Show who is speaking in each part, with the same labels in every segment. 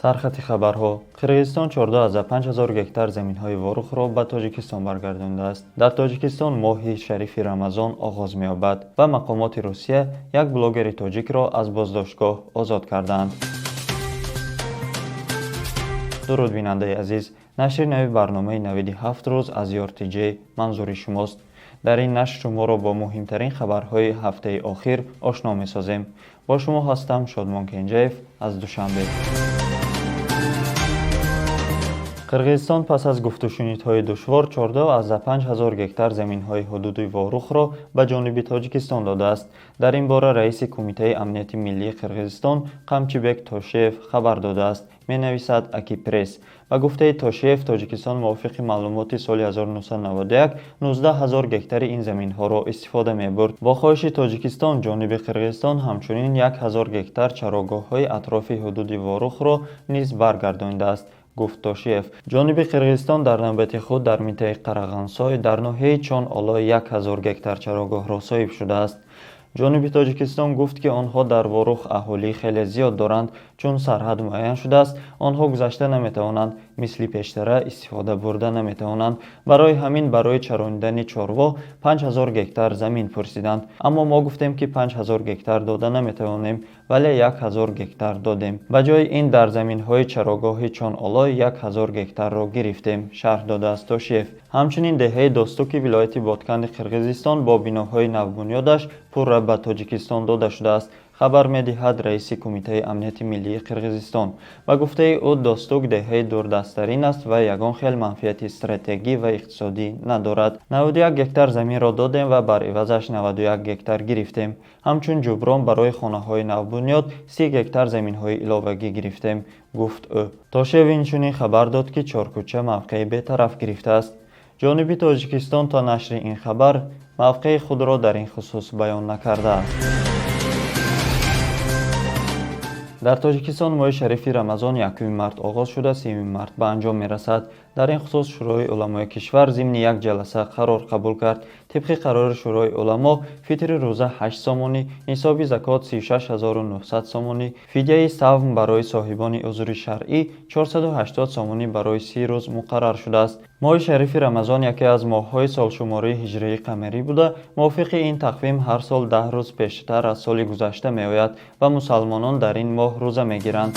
Speaker 1: Сархати хабарҳо: Қирғизистон 14,5 ҳазор гектар заминҳои Ворухро ба Тоҷикистон баргардондааст. Дар Тоҷикистон моҳи шарифи Рамазон оғоз меёбад ва мақомоти Русия як блогери тоҷикро аз боздоштгоҳ озод карданд. Дуруд, бинандаи азиз! Нашри нави барномаи «Навиди ҳафт рӯз» аз ЮрТиҷ манзури шумост. Дар ин нашр шуморо бо муҳимтарин хабарҳои ҳафтаи охир ошно месозем. Бо шумо ҳастам Шодмон Кенҷаев аз Душанбе. Қирғизистон пас аз гуфтушунидҳои душвор 14,5 ҳазор гектар заминҳои ҳудуди Ворухро ба ҷониби Тоҷикистон додааст. Дар ин бора раиси Кумитаи амнияти миллии Қирғизистон Қамчибек Тошиев хабар додааст, менависад Акипресс. Ба гуфтаи Тошиев, Тоҷикистон мувофиқи маълумоти соли 1991 19 ҳазор гектари ин заминҳоро истифода мебурд. Бо хоҳиши Тоҷикистон ҷониби Қирғизистон ҳамчунин 1 ҳазор гектар чарогоҳҳои атрофи ҳудуди Ворухро низ баргардонидааст, гуфт Тошиев. Ҷониби Қирғизистон дар навбати худ дар минтақаи Қарағансой дар ноҳияи Чон Олой 1 ҳазор гектар чарогоҳро соҳиб шудааст. Ҷониби Тоҷикистон гуфт, ки онҳо дар Ворух аҳолии хеле зиёд доранд. Чун сарҳад муайян шудааст, онҳо гузашта наметавонанд, мисли пештара истифода бурда наметавонанд. Барои ҳамин барои чаронидани чорво 5000 гектар замин пурсиданд. Аммо мо гуфтем, ки 5000 гектар дода наметавонем, вале 1000 гектар додем. Ба ҷои ин дар заминҳои чарогоҳи Чон-Олой 1000 гектарро гирифтем, шарҳ додааст Тошиев. Ҳамчунин деҳаи Достуки вилояти Ботканди Қирғизистон бо биноҳои навбунёдаш пурра ба Тоҷикистон дода шудааст, хабар медиҳад раиси Кумитаи амнияти миллии Қирғизистон. Ба гуфтаи ӯ, Достук деҳаи дурдасттарин аст ва ягон хел манфиати стратегӣ ва иқтисодӣ надорад. 91 гектар заминро додем ва бар ивазаш 91 гектар гирифтем. Ҳамчун ҷуброн барои хонаҳои навбунёд 30 гектар заминҳои иловагӣ гирифтем, гуфт ӯ. Тошиев инчунин хабар дод, ки Чоркӯча мавқеи бетараф гирифтааст. Ҷониби Тоҷикистон то нашри ин хабар мавқеи худро дар ин хусус баён накардааст. Дар Тоҷикистон моҳи шарифи Рамазон 1 март оғоз шуда, 30 март ба анҷом мерасад. Дар ин хусус Шӯрои уламои кишвар зимни як ҷаласа қарор қабул кард. Тибқи қарори Шӯрои уламо, фитри рӯза 8 сомонӣ, нисоби закот 36 900 сомонӣ, фидияи савм барои соҳибони узри шаръӣ 480 сомонӣ барои 30 рӯз муқаррар шудааст. Моҳи шарифи Рамазон яке аз моҳҳои солшумории ҳиҷрии қамарӣ буда, мувофиқи ин тақвим ҳар сол 10 рӯз пештар аз соли гузашта меояд ва мусалмонон дар ин моҳ рӯза мегиранд.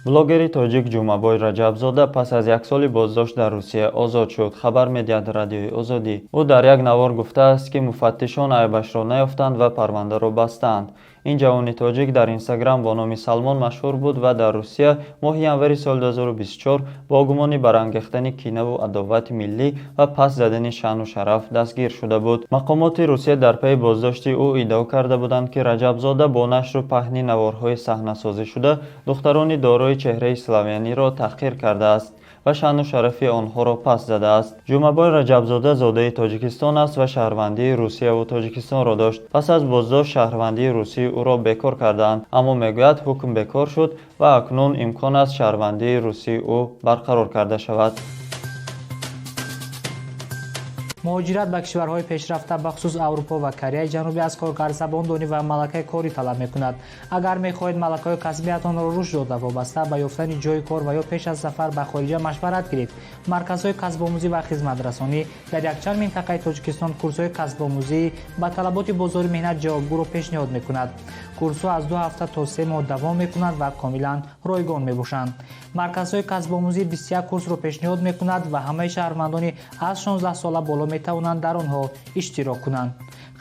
Speaker 1: Блогери тоҷик Ҷумъабой Раҷабзода пас аз як соли боздошт дар Русия озод шуд, хабар медиҳад Радиои Озодӣ. Ӯ дар як навор гуфтааст, ки муфаттишон айбашро наёфтанд ва парвандаро бастаанд. Ин ҷавони тоҷик дар Инстаграм бо номи Салмон машҳур буд ва дар Русия моҳи январи соли 2024 бо гумони барангехтани кинаву адовати миллӣ ва паст задани шаъну шараф дастгир шуда буд. Мақомоти Русия дар пайи боздошти ӯ иддао карда буданд, ки Раҷабзода бо нашру паҳни наворҳои саҳнасозишуда духтарони дорои чеҳраи славяниро таҳқир кардааст ва шаъну шарафи онҳоро паст задааст. Ҷумъабой Раҷабзода зодаи Тоҷикистон аст ва шаҳрвандии Русияву Тоҷикистонро дошт. Пас аз боздошт шаҳрвандии русии ӯро бекор кардаанд, аммо мегӯяд, ҳукм бекор шуд ва акнун имкон аст, шаҳрвандии русии ӯ барқарор карда шавад.
Speaker 2: Муҳоҷират ба кишварҳои пешрафта, бахусус Аврупо ва Кореяи Ҷанубӣ, аз коргар забондонӣ ва малакаи корӣ талаб мекунад. Агар мехоҳед малакаҳои касбиятонро рушд дода, вобаста ба ёфтани ҷойи кор ва ё пеш аз сафар ба хориҷа машварат гиред. Марказҳои касбомӯзӣ ва хизматрасонӣ дар якчанд минтақаи Тоҷикистон курсҳои касбомӯзӣ ба талаботи бозори меҳнат ҷавобгӯро пешниҳод мекунад. Курсҳо аз 2 ҳафта то 3 моҳ давом мекунанд ва комилан ройгон мебошанд. Марказҳои касбомӯзӣ 21 курсро пешниҳод мекунад ва ҳамаи шаҳрвандони аз 16 сола боло метавонанд дар онҳо иштирок кунанд.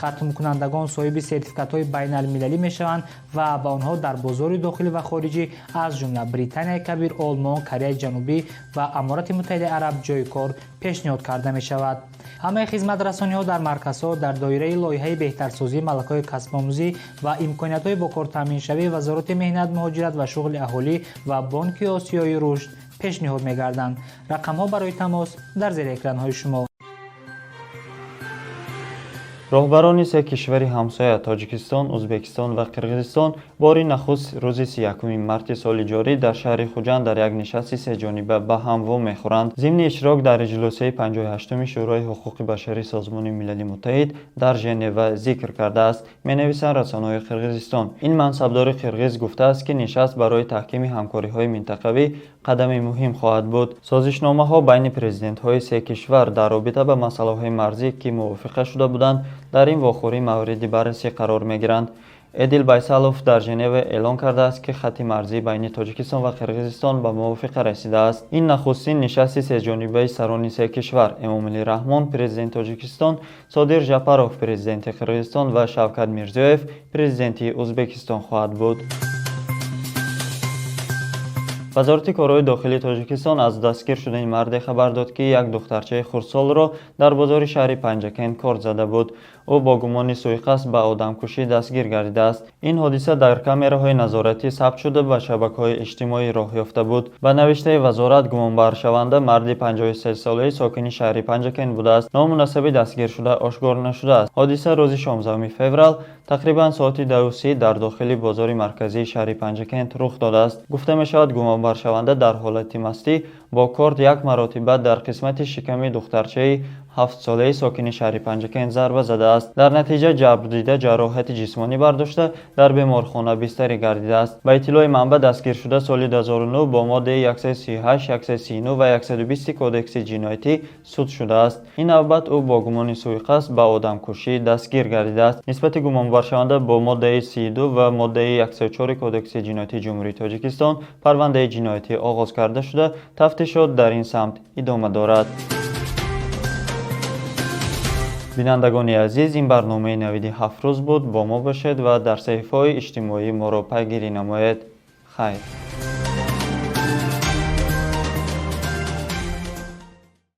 Speaker 2: Хатмкунандагон соҳиби сертификатҳои байналмилалӣ мешаванд ва ба онҳо дар бозори дохилӣ ва хориҷӣ, аз ҷумла Британияи Кабир, Олмон, Кореяи Ҷанубӣ ва Аморати Муттаҳидаи Араб, ҷойи кор пешниҳод карда мешавад. Ҳамаи хизматрасониҳо дар марказҳо дар доираи лоиҳаи беҳтарсозии малакаҳои касбомӯзӣ ва имкониятҳои бо кор таъминшавии Вазорати меҳнат, муҳоҷират ва шуғли аҳолӣ ва Бонки Осиёии рушд пешниҳод мегарданд. Рақамҳо барои тамос дар зери экранҳои шумо.
Speaker 1: Роҳбарони се кишвари ҳамсоя Тоҷикистон, Ӯзбекистон ва Қирғизистон бори нахуст рӯзи 31 марти соли ҷорӣ дар шаҳри Хуҷанд дар як нишасти сеҷониба ба ҳам вомехӯранд. Зимни иштирок дар иҷлосияи 58-уми Шӯрои ҳуқуқи башарии Созмони Милали Муттаҳид дар Женева зикр кардааст, менависанд расонаҳои Қирғизистон. Ин мансабдори қирғиз гуфтааст, ки нишаст барои таҳкими ҳамкориҳои минтақавӣ қадами муҳим хоҳад буд. Созишномаҳо байни президентҳои се кишвар дар робита ба масъалаҳои марзӣ, ки мувофиқа шуда буданд, дар ин вохӯрӣ мавриди баррасӣ қарор мегиранд. Эдил Байсалов дар Женева эълон кардааст, ки хатти марзӣ байни Тоҷикистон ва Қирғизистон ба мувофиқа расидааст. Ин нахустин нишасти сеҷонибаи сарони се кишвар Эмомалӣ Раҳмон, президенти Тоҷикистон, Содир Жапаров, президенти Қирғизистон ва Шавкат Мирзиёев, президенти Ӯзбекистон хоҳад буд. Вазорати корҳои дохилии Тоҷикистон аз дастгир шудани марде хабар дод, ки як духтарчаи хурдсолро дар бозори шаҳри Панҷакент корд зада буд. Ӯ бо гумони суиқасд ба одамкушӣ дастгир гардидааст. Ин ҳодиса дар камераҳои назоратӣ сабт шуда, ба шабакаҳои иҷтимоӣ роҳ ёфта буд. Ба навиштаи вазорат, гумонбаршаванда марди 53-солаи сокини шаҳри Панҷакент будааст. Ному насаби дастгиршуда ошкор нашудааст. Ҳодиса рӯзи 16 феврал тақрибан соати 2:30 дар дохили бозори марказии шаҳри Панҷакент рух додааст. Гуфта мешавад, гумонбаршаванда дар ҳолати мастӣ бо корд як маротиба дар қисмати шиками духтарчаи 7-солаи сокини шаҳри Панҷакент зарба задааст. Дар натиҷа ҷабрдида ҷароҳати ҷисмонӣ бардошта, дар беморхона бистарӣ гардидааст. Ба иттилои манбаъ, дастгиршуда соли 2009 бо моддаи 138, 139 ва 120 Кодекси ҷиноятӣ суд шудааст. Ин навбат ӯ бо гумони суиқасд ба одамкушӣ дастгир гардидааст. Нисбати гумонбаршаванда бо моддаи 32 ва моддаи 104 Кодекси ҷиноятии Ҷумҳурии Тоҷикистон парвандаи ҷиноятӣ оғоз карда шуда, тафтишот дар ин самт идома дорад. Бинандагони азиз, ин барномаи Навиди ҳафт рӯз буд. Бо мо бошед ва дар саҳифаҳои иҷтимоӣ моро пайгирӣ намоед. Хайр.